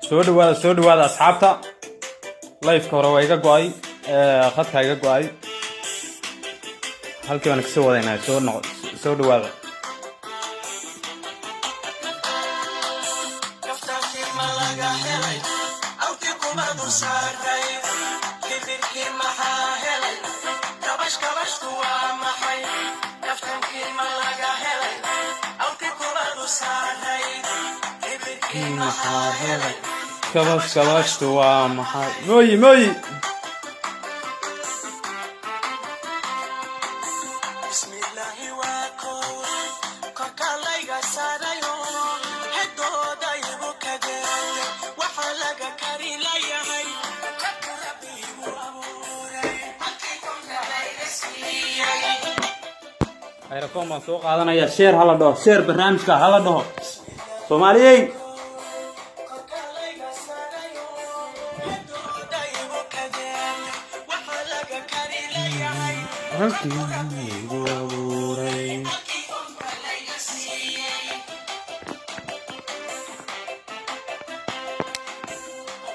Soo dhawaada, soo dhawaada asxaabta. Liveka hore waa iga go-ay, khadkaa iga go-ay. Halkii baan kasoo wadaynaa. Soo noq, soo dhawaada. Kaftankii ma laga helay? Awtii kuma dul saaray? Kibirkii maxaa helay? Kabash kabashtu waa maxay? Kaftankii ma laga helay? Awtii kuma dul saaray? Kibirkii maxaa helay? Kabash kabashtu waa maxay? Mooyi mooyi. Bismillaahi, waa kow korka layga saarayo, hedooda igu kadeede, waxaa laga kari layahay korku Rabbi igu abuuray, halkii kunka layga siiyey. Microphone baan soo qaadanaya. Share hala dhaho, share barnaamijka hala dhaho, Soomaaliyey. Korka layga saarayo, hedooda igu kadeede, waxaa laga kari layahay Halkii igu abuuray, halkii kunka layga siiyey.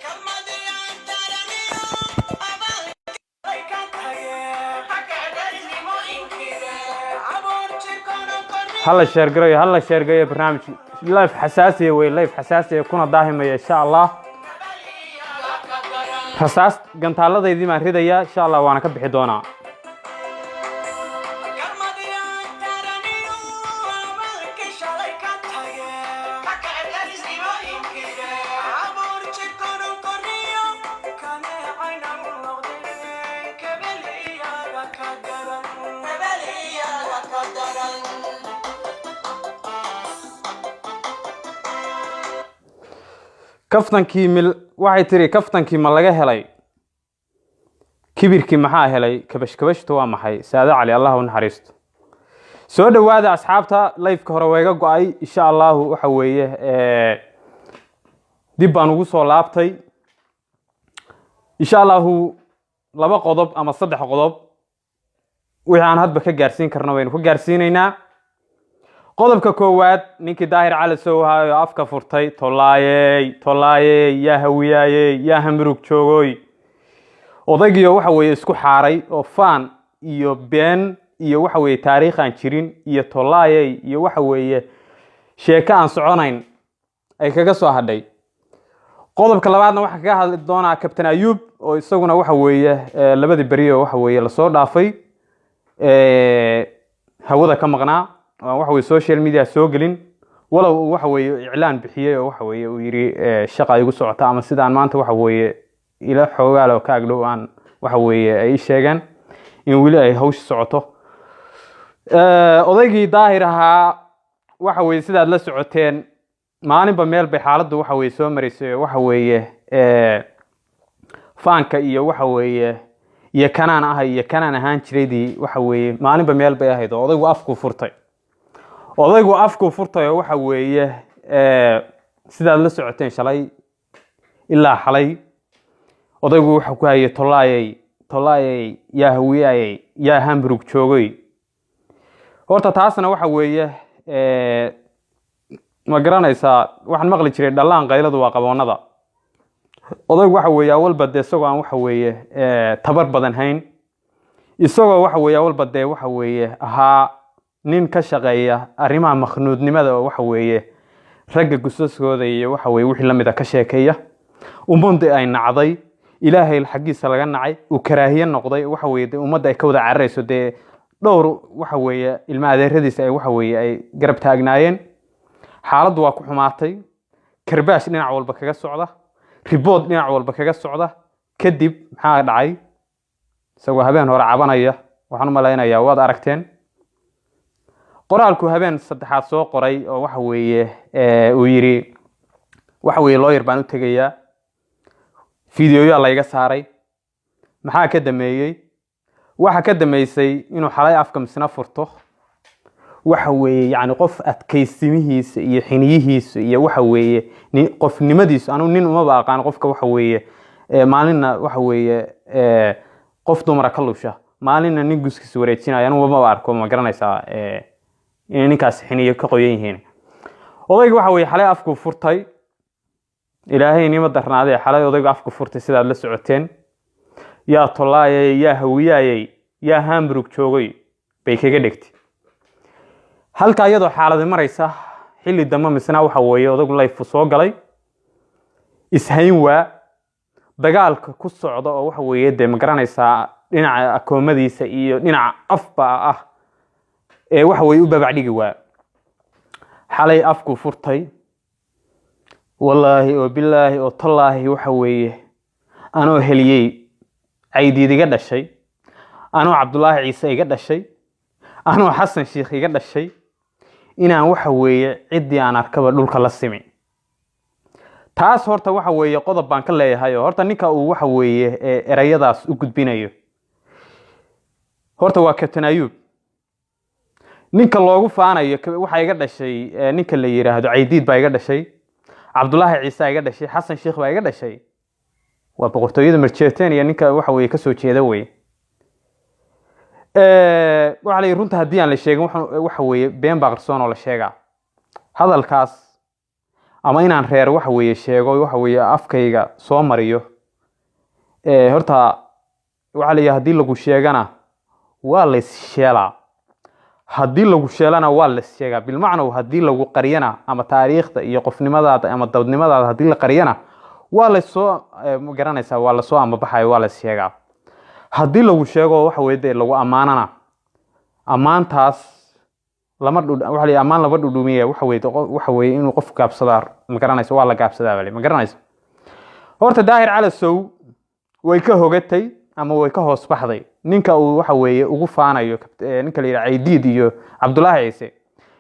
Kalmadiyaan taraniyo abaalkay ka tageen, hakadhaynimo inkire abuur jirkona korri. Hala share garayo, hala share garayo barnaamij. Live xasaasiya wey, live xasaasiya kuna daahimaya insha Allah. Rasaas gantaaladaydii baan ridayaa insha Allah, waana ka bixi doonaa. Kalmadiyaan taraniyo abaalkii shalay ka tageen, hakadhaynimo inkire abuur jirkona korriyo, kaneecayna u noqdeen, kebeliyaga ka daran, kebeliyaga ka daran. Kaftankii mil waxay tiri, kaftankii ma laga helay? Kibirkii maxaa helay? Kabash kabashtu waa maxay? Saade Cali, Allah u naxariisto. Soo dhawaada asxaabta. Liveka hore waa iga go-ay. Insha Allahu waxa weeye dib baan ugu soo laabtay. Insha Allahu laba qodob ama saddex qodob wixii aan hadba ka gaarsiin karno waynu ka gaarsiinaynaa. Qodobka koowaad, ninkii Daahir Cali Sow ahaayo afka furtay, tolaayey tolaayey, yaa hawiyaayey, yaa Hamburug joogooy, odaygiio waxa weeye isku xaaray oo faan iyo been iyo waxa weeye taariikh aan jirin iyo tolaayey iyo waxa weeye sheeko aan soconayn ay kaga soo hadhay. Qodobka labaadna waxaan kaga hadli doonaa Kabtan Ayuub, oo isaguna waxa weeye labadii beri oo waxa weeye lasoo dhaafay hawada ka maqnaa, oo aan waxa weye social media soo gelin, walow uu waxa weeye iclaan bixiyey oo waxa weeye uu yidhi shaqa igu socota, ama sidaan maanta waxa weeye ila xoogaal oo ka agdhow aan waxa weeye ay ii sheegeen in weli ay hawsha socoto. Odaygii Daahir ahaa waxa weeye sidaad la socoteen, maalinba meel bay xaaladdu waxa weeye soo maraysay. Waxa weeye faanka iyo waxa weeye iyo kanaan ahay iyo kanaan ahaan jiraydii, waxa weeye maalinba meel bay ahayd oo odaygu afkuu furtay, odaygu afkuu furtay oo waxa weeye sidaad la socoteen, shalay ilaa xalay odaygu wuxuu ku hayay tolaayey tolaayey, yaa hawiyaayey, yaa Hamburg joogay. Horta taasna waxa weeye ma garanaysaa, waxaan maqli jiray dhallaan qayladu waa qaboonada. Odaygu waxa weeye awalba dee isagoo aan waxa weeye tabar badan hayn, isagoo waxa weeye awalba dee waxa weeye ahaa nin ka shaqeeya arrimaha makhnuudnimada, oo waxa weeye ragga gusaskooda iyo waxa weeye wixii lamid a ka sheekeeya, ummadda ay nacday, Ilaahay xaggiisa laga nacay, uu karaahiye noqday, waxa weeye dee ummadda ay ka wada cararayso, dee dhowr waxa weeye ilma adeeradiisa ay waxa weeye ay garab taagnaayeen. Xaaladdu waa ku xumaatay, karbaash dhinac walba kaga socda, report dhinac walba kaga socda. Kadib maxaa dhacay? Isagoo habeen hore cabanaya, waxaan u malaynayaa waad aragteen qoraalku habeen saddexaad soo qoray, oo waxa weeye uu yidhi waxa weeye lawyer baan u tegayaa, videoyaa layga saaray. Maxaa ka dameeyey? Waxa ka dameysay inuu xalay afka misna furto. Waxa weeye yacni qof adkaysimihiisa iyo xiniyihiisa iyo waxa weeye qofnimadiisu. Anu nin umaba aqaan qofka waxa weeye maalinna waxa weeye qof dumara ka lusha, maalinna nin guskiisa wareejinaya. Anu umaba arko, ma garanaysaa, inay ninkaas xiniyo ka qoyan yihiin. Odayga waxa weeye xalay afku furtay. Ilaahay nima darnaadee, xalay odaygu afku furtay, sidaad la socoteen. Yaa tolaayay, yaa hawiyaayay, yaa Hamburg joogay bay kaga dhegtay halka, iyadoo xaaladi maraysa xilli dambe. Misna waxa weeye odaygu live-fu soo galay, ishayn waa dagaalka ku socda oo waxa weeye dee, ma garanaysaa, dhinaca akoomadiisa iyo dhinaca afba ah ee waxa weeye u babacdhigi waa. Xalay afku furtay, wallaahi oo bilaahi oo tallaahi, waxa weeye anoo heliyey Caydiid iga dhashay, anoo Cabdulaahi Ciise iga dhashay, anoo Xasan Sheikh iga dhashay, inaan waxa weeye ciddii aan arkaba dhulka la simi. Taas horta waxa weeye qodob baan ka leeyahay. Oo horta ninka uu waxa weeye erayadaas u gudbinayo horta waa Captain Ayub. Ninka loogu faanayo waxaa iga dhashay ninka la yiraahdo Caydiid baa iga dhashay, Cabdulaahi Ciise iga dhashay, Xasan Sheikh baa iga dhashay, waa boqortooyada Marjeerteen ninka waxa weeye kasoo jeeda wey. Waxaa la yidhi runta haddii aan la sheegin waxa weeye been baa qarsoon oo la sheegaa. Hadalkaas ama inaan reer waxa weeye sheego, waxa weeye afkayga soo mariyo, horta waxaa la yidhi haddii lagu sheegana waa la is sheelaa, haddii lagu sheelana waa la is sheegaa. Bilmacnow, haddii lagu qariyana ama taariikhda iyo qofnimadaada ama dabadnimadaada haddii la qariyana, waa lasoo ma garanaysaa, waa lasoo ambabaxayo, waa la is sheegaa. Haddii lagu sheego, waxa weye dee, lagu ammaanana, ammaantaas lama dhudh, waxa la yidhi ammaan lama dhudhumiya. Waxa weye waxa weye inuu qof gaabsadaa, ma garanaysa, waa la gaabsadaa bale, ma garanaysa. Horta Daahir Calasow way ka hogatay ama way ka hoos baxday ninka uu waxa weeye ugu faanayo ninka la yidhaha Caydiid iyo Cabdulaahi Ciise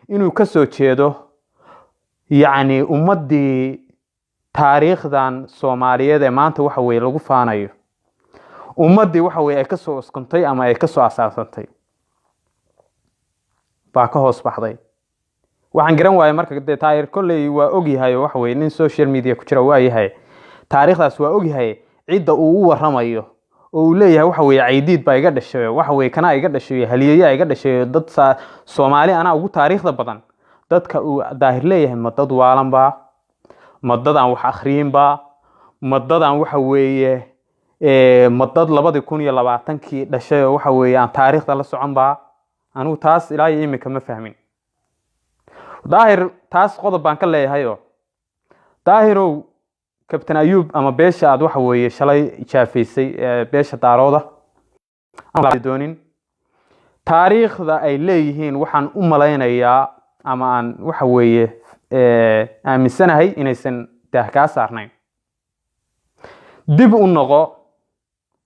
inuu ka soo jeedo, yacni ummaddii taariikhdan Soomaaliyeed ee maanta waxa weeye lagu faanayo, ummaddii waxa weeye ay kasoo uskuntay ama ay kasoo asaasantay baa ka hoos baxday. Waxaan garan waayay marka dee Taahir kolley waa ogyahay oo waxa weeye nin social media ku jira waa yahay, taariikhdaas waa ogyahay. Cidda uu u waramayo oo uu leeyahay waxa weeye Caydiid baa iga dhashay, waxa weeye kanaa iga dhashay, haliyeyaa iga dhashay, dad Soomaali anaa ugu taariikhda badan, dadka uu Daahir leeyahay ma dad waalan baa? Ma dad aan wax akhriyin baa? Ma dad aan waxa weeye ma dad 2020-kii dhashay oo waxa weeye aan taariikhda la socon baa? Anigu taas ilaa iyo imika ma fahmin. Daahir taas qodob baan ka leeyahayo. Daahirow, Kabtan Ayuub ama beesha aad waxa weeye shalay jaafaysay beesha Daarooda aan doonin taariikhda ay leeyihiin, waxaan u malaynayaa ama aan waxa weeye aaminsanahay inaysan daah kaa saarnayn. Dib u noqo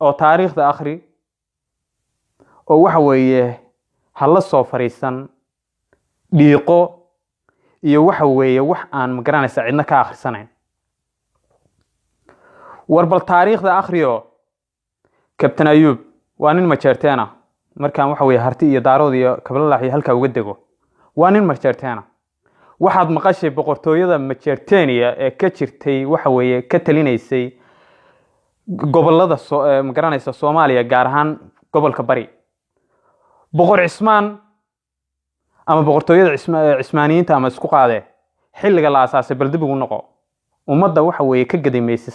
oo taariikhda akhri oo waxa weeye ha la soo fariisan dhiiqo iyo waxa weeye wax aan magaranaysa cidna ka akhrisanayn. War bal taariikhda akhriyo. Kabtan Ayuub waa nin Majeerteena. Markaan waxa weeye Harti iyo Daarood iyo Kablalax iyo halkaa uga dego, waa nin Majeerteena. Waxaad maqashay boqortooyada Majeertenia ee ka jirtay, waxa weeye ka talinaysay gobolada magaranaysa Soomaaliya, gaar ahaan gobolka Bari, Boqor Cismaan ama boqortooyada Cismaaniyiinta ama isku qaadee. Xilliga la asaasay bal dib ugu noqo. Ummadda waxa weeye ka gadimaysay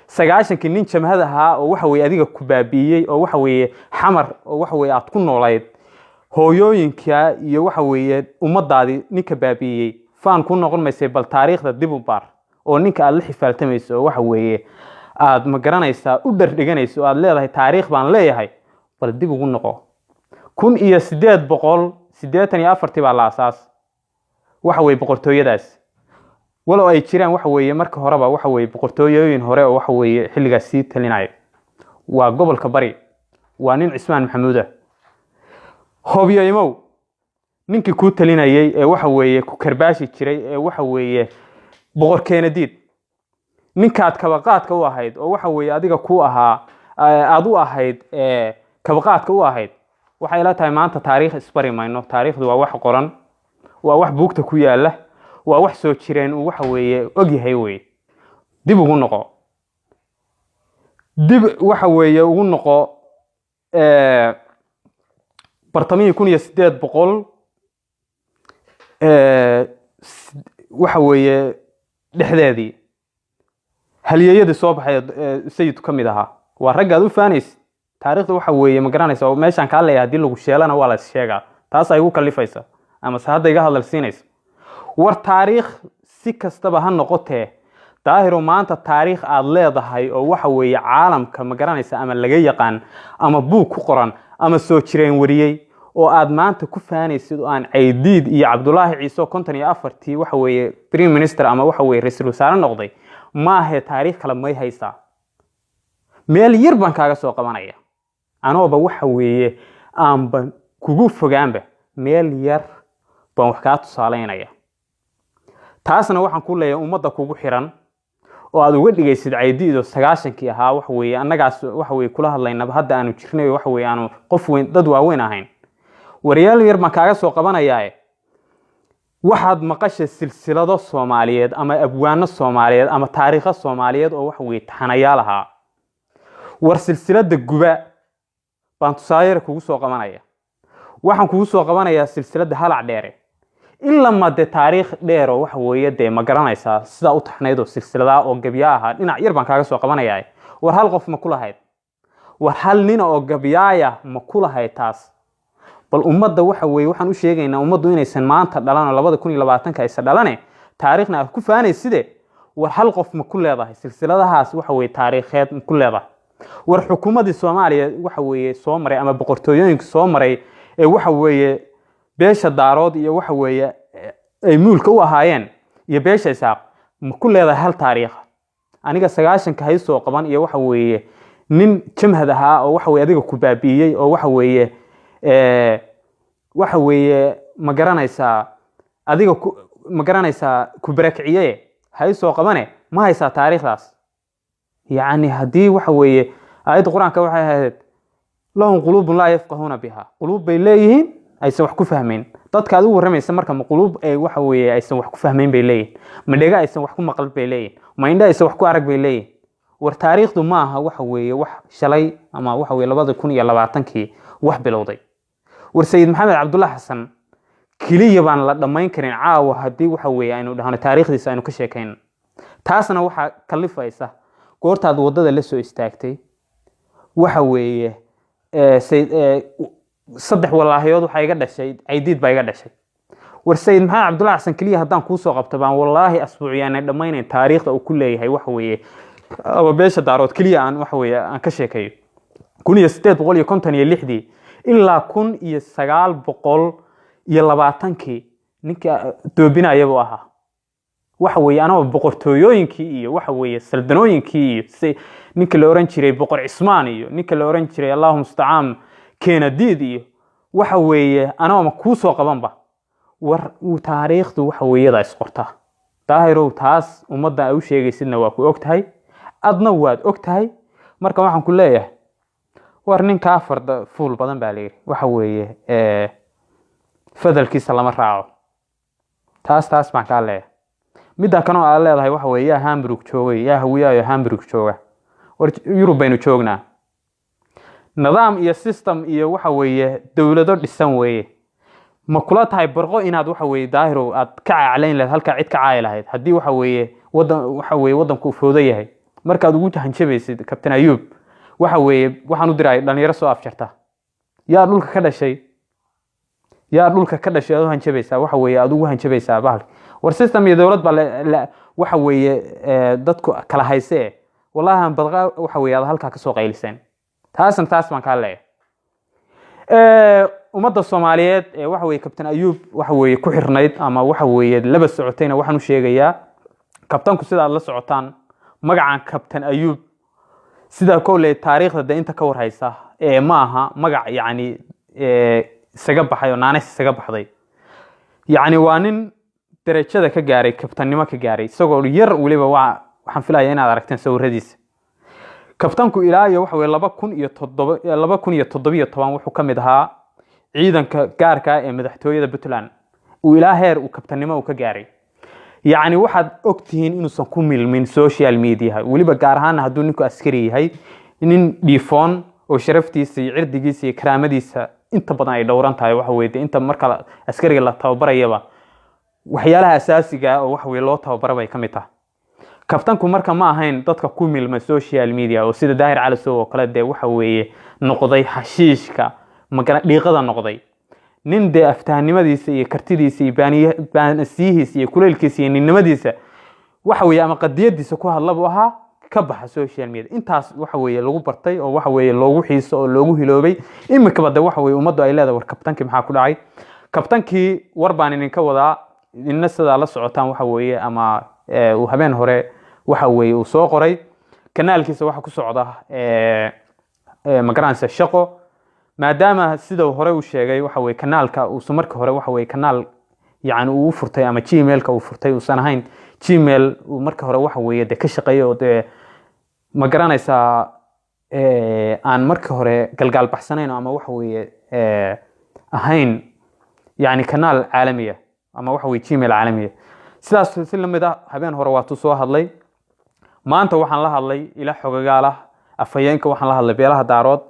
90-kii nin jamhad ahaa oo waxa weeye adiga ku baabi'iyey oo waxa weeye Xamar oo waxa weeye aad ku noolayd hooyooyinka iyo waxa weeye ummadaadii ninka baabi'iyey faan ku noqon maysay. Bal taariikhda dib u baar oo ninka aad la xifaaltamayso oo waxa weeye aad ma garanaysaa u dhardhiganayso oo aad leedahay taariikh baan leeyahay, bal dib ugu noqo. 1884-tii baa la asaas waxa weeye boqortooyadaas, walow ay jiraan waxa weeye marka horeba waxa weeye boqortooyooyin hore oo waxa weeye xilligaas sii talinaya. Waa gobolka Bari, waa nin Cismaan Maxamuud ah. Hobyo imow, ninkii kuu talinayay ee waxa weeye ku karbaashi jiray ee waxa weeye Boqor Keenadiid, ninkaad kabaqaadka u ahayd oo waxa weeye adiga ku ahaa, aad u ahayd kabaqaadka u ahayd. Waxay ila tahay maanta taariikh isbari mayno. Taariikhdu waa wax qoran, waa wax buugta ku yaala, waa wax soo jireen uu waxa weeye ogyahay weye. Dib ugu noqo, dib waxa weeye ugu noqo bartamihii 1800, waxa weeye dhexdeedii halyeeyadii soo baxay Sayidku ka mid ahaa. Waa raggaad u faanaysid taariikhda, waxa weeye, ma garanaysa? Oo meeshaan kaa leeyahay, haddii lagu sheelana waa la is sheegaa. Taas ay igu kalifaysa ama se hadda iga hadal siinaysa. War taariikh si kastaba ha noqotee, Daahiro, maanta taariikh aad leedahay oo waxa weeye caalamka, ma garanaysa, ama laga yaqaan ama buug ku qoran ama soo jireen wariyey oo aad maanta ku faanaysid oo aan Caydiid iyo Cabdulaahi Ciise oo 54-tii waxa weeye prime minister ama waxa weeye ra-iisul wasaare noqday maahe, taariikh kale may haysaa? Meel yar baan kaaga soo qabanaya, anooba waxa weeye aanba kugu fogaanba, meel yar baan wax kaa tusaaleynaya. Taasna waxaan ku leeyahay ummadda kugu xiran oo aad uga dhigaysid Caydiid oo 90-kii ahaa, waxa weeye annagaas waxa weeye kula hadlaynaba hadda aanu jirnay, waxa weeye aanu qof weyn, dad waaweyn ahayn. Waryaal yar baan kaaga soo qabanayaae. Waxaad maqashay silsilado Soomaaliyeed ama abwaano Soomaaliyeed ama taariikho Soomaaliyeed oo waxa weeye taxanayaal ahaa. War silsilada Guba baan tusaale yar kugu soo qabanaya. Waxaan kugu soo qabanayaa silsiladda Halac Dheere. Ilama dee taariikh dheer oo waxa weeye dee, ma garanaysaa, sidaa u taxnayd oo silsiladaa oo gabyaa ahaa dhinac yar baan kaaga soo qabanayaa. War hal qof ma ku lahayd? War hal nina oo gabyaaya ma ku lahayd taas? Bal ummadda waxa weeye waxaan u sheegaynaa ummaddu inaysan maanta dhalan oo 2020-ka aysan dhalane, taariikhna aad ku faanayside. War hal qof ma ku leedahay silsiladahaas waxa weeye taariikheed? Ma ku leedahay? War xukuumaddii Soomaaliya waxa weeye soo maray ama boqortooyooyinka soo maray ee waxa weeye beesha Daarood iyo waxa weeye ay muulka u ahaayeen iyo beesha Isaaq, ma ku leedahay hal taariikha? Aniga 90-ka hay soo qaban iyo waxa weeye nin jamhad ahaa oo waxa weye adiga ku baabi'iyey oo waxa weeye, ma garanaysaa, adiga ku, ma garanaysaa, ku barakiciye hay soo qabane. Ma haysaa taariikhdaas? Yacni haddii waxa weeye aayadda Qur-aanka waxay ahayd لهم قلوب لا يفقهون بها, quluub bay leeyihiin aysan wax ku fahmayn. Dadka aad u warramaysa marka ma quluub ay waxa weeye aysan wax ku fahmayn bay leeyihin? Ma dhega aysan wax ku maqal bay leeyihin? Ma indho aysan wax ku arag bay leeyihin? War taariikhdu ma aha waxa weeye wax shalay ama waxa weeye 2020-kii wax bilowday. War Sayid Maxamed Cabdulla Xasan keliya baan la dhammayn karin caawa haddii waxa weeye aynu dhahno taariikhdiisa aynu ka sheekayno. Taasna waxaa kalifaysa goortaad waddada la soo istaagtay waxa weeye saddex walaahiyood waxaa iga dhashay Caydiid baa iga dhashay. War Sayid Maxamed Cabdulla Xasan keliya haddaan kuusoo qabto baan wallaahi asbuuci aanay dhammaynayn taariikhda uu ku leeyahay waxa weeye ama beesha Daarood keliya aan waxa weeye aan ka sheekeeyo. 1856-dii ilaa 1920-kii ninka doobinaya buu ahaa. Waxa weeye anagoo boqortooyooyinkii iyo waxa weeye saldanooyinkii iyo si ninka la oran jiray Boqor Cismaan iyo ninka la oran jiray, Allahu mustacaan, Keenadiid iyo waxa weeye anagoo ma kuu soo qabanba. War taariikhdu waxa weeyada isqortaa, Daahirow. Taas ummadda ay u sheegaysidna waa ku og tahay, adna waad og tahay. Marka waxaan ku leeyahay, war ninkaa farda fuul badan baa la yidhi waxa weeye fadalkiisa lama raaco. Taas baan kaa leeyahay. Midda kanoo aad leedahay waxa weeye yaa Hamburg joogay, yaa Hawiyaayo Hamburg jooga. War Yurub baynu joognaa, nidaam iyo system iyo waxa weeye dowlado dhisan weeye. Ma kula tahay barqo inaad waxa weeye, Daahirow, aad ka caaclayn lahayd halkaa cid ka caayi lahayd haddii waxa weeye wadan waxa weeye waddanku uu foodo yahay? Markaad ugu hanjabaysid Kabtan Ayuub, waxa weeye waxaan u diray dhalinyaro soo afjarta. Yaa dhulka ka dhashay? Yaa dhulka ka dhashay aad u hanjabaysaa? Waxa weeye aad ugu hanjabaysaa bahalka. War system iyo dowlad baa waxa weeye dadku kala hayse. Wallahi aan badqa waxa weeye aad halkaa kasoo qayliseen. Taasna taas baan kaa leeyahay. Ummadda Soomaaliyeed ee waxa weeye Kabtan Ayuub waxa weeye ku xirnayd ama waxa weeye laba socotayna waxaan u sheegayaa, kabtanku sida aad la socotaan magacan Kabtan Ayuub, sida kolley taariikhda de inta ka warhaysa ee ma aha magac yacni isaga baxay oo naanes isaga baxday. Yacni waa nin darajada ka gaaray, kabtannimo ka gaaray isagoo yar weliba. Waa waxaan filayaa inaad aragteen sawiradiisa. Kabtanku ilaa iyo waxa weye 2007, 2017 wuxuu ka mid ahaa Ciidanka gaarka ah ee madaxtooyada Puntland, uu ilaa heer uu kabtanimo uu ka gaaray. Yacni waxaad ogtihiin inuusan ku milmin social mediaha, weliba gaar ahaan hadduu ninku askari yahay, nin dhiifoon oo sharaftiisa iyo cirdigiisa iyo karaamadiisa inta badan ay dhowran tahay. Waxa weye dee inta marka askariga la tababarayaba waxyaalaha asaasiga ah oo waxa weye loo tababaro bay ka mid tahay. Kabtanku marka ma ahayn dadka ku milma social media oo sida Daahir Calasow oo kale dee waxa weeye noqday xashiishka magara dhiiqada noqday. Nin dee aftahanimadiisa iyo kartidiisa iyo baanasiyihiisa iyo kuleylkiisa iyo ninnimadiisa waxa weeye ama qadiyadiisa ku hadla buu ahaa, ka baxa social media. Intaas waxa weeye lagu bartay oo waxa weeye loogu xiiso oo loogu hiloobay. Imikaba de waxa weeye ummaddu ay leedahay, war kabtankii maxaa ku dhacay? Kabtankii war baan idinka wadaa. Idina sidaa la socotaan waxa weeye ama uu habeen hore waxa weeye uu soo qoray kanaalkiisa waxa ku socda ma garanaysa shaqo, maadaama sida uu hore u sheegay waxa weye kanaalka uusan markii hore waxa weye kanaal yani uu u furtay ama Gmailka uu furtay uusan ahayn Gmail uu markii hore waxa weeye dee ka shaqeeyay oo dee ma garanaysaa aan markii hore galgaal baxsanayn ama waxa weeye ahayn yani kanaal caalamiya ama waxa weye Gmail caalamiya. Sidaas si lamid ah habeen hore waatuu soo hadlay. Maanta waxaan la hadlay ila xogagaal ah, afhayeenka waxaan la hadlay beelaha Daarood,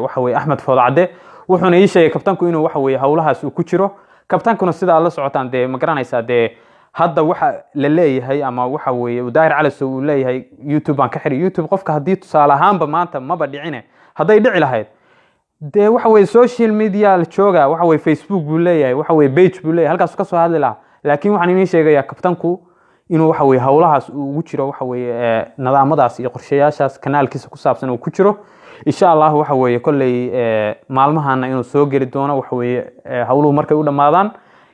waxa weye Axmed Foodcadde, wuxuuna ii sheegay kabtanku inuu waxa weye howlahaas uu ku jiro. Kabtankuna sidaa la socotaan dee ma garanaysaa dee hadda waxa la leeyahay ama waxa weeye uu Daahir Calasow uu leeyahay YouTube baan ka xiray YouTube. Qofka haddii tusaale ahaanba maanta maba dhicine, hadday dhici lahayd dee waxa weye social media la jooga, waxa weye Facebook buu leeyahay, waxa weye page buu leeyahay, halkaasuu ka soo hadli lahaa. Laakiin waxaan idiin sheegayaa kabtanku inuu waxa weye howlahaas uu ugu jiro, waxa weye nidaamadaas iyo qorshayaashaas kanaalkiisa ku saabsan uu ku jiro. Insha Allah waxa weeye kolley maalmahana inuu soo geli doono waxa weeye howluhu markay u dhammaadaan,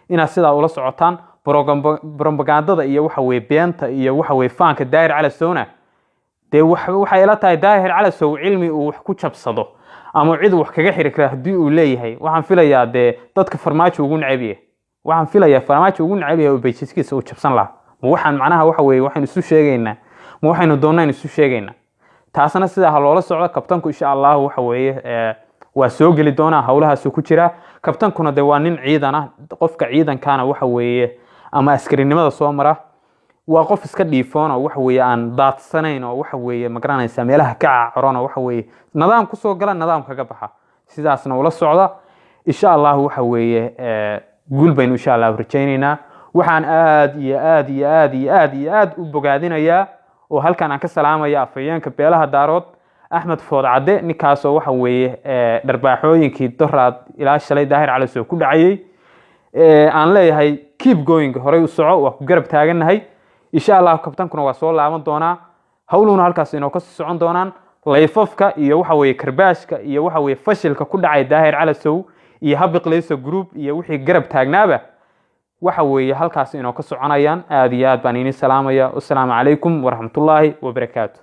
inaad sidaa ula socotaan propagandada iyo waxa weye beenta iyo waxa weye faanka Daahir Calasowna. Dee waxay ila tahay Daahir Calasow cilmi uu wax ku jabsado ama cid wax kaga xiri kara haddii uu leeyahay, waxaan filayaa dee dadka Farmaajo ugu neceb yahay, waxaan filayaa Farmaajo ugu neceb yahay oo pageskiisa uu jabsan lahaa. Ma waxaan macnaha waxa weeye waxaynu isu sheegaynaa, ma waxaynu doonnaan isu sheegaynaa? Taasna sidaa ha loola socdo. Kabtanku insha Allahu waxa weeye waa soo geli doonaa, howlahaasuu ku jiraa. Kabtankuna de waa nin ciidan ah. Qofka ciidankana waxa weeye ama askarinimada soo mara waa qof iska dhiifoon oo waxa weeye aan daadsanayn oo waxa weeye ma garanaysaa meelaha ka cacoron oo waxa weeye nidaam kusoo gala, nidaam kaga baxa. Sidaasna ula socda. Insha Allahu waxa weeye guul baynu insha Allahu rajaynaynaa. Waxaan aad iyo aad iyo aad iyo aad iyo aad u bogaadinayaa oo halkan aan ka salaamaya afhayeenka beelaha Daarood Axmed Foodcadde, ninkaasoo waxa weeye dharbaaxooyinkii doraad ilaa shalay Daahir Calasow ku dhacayay aan leeyahay keep going, horey u soco, waa ku garab taagannahay. Insha Allah kabtankuna waa soo laaban doonaa, howluhuna halkaas inoo kasii socon doonaan. Layfafka iyo waxa weeye karbaashka iyo waxa weeye fashilka ku dhacay Daahir Calasow iyo Habiqleyso Group iyo wixii garab taagnaaba waxa weeye halkaas inoo ka soconayaan. Aad iyo aad baan idiin salaamaya. Wasalaamu calaykum waraxmatullaahi wabarakaatu.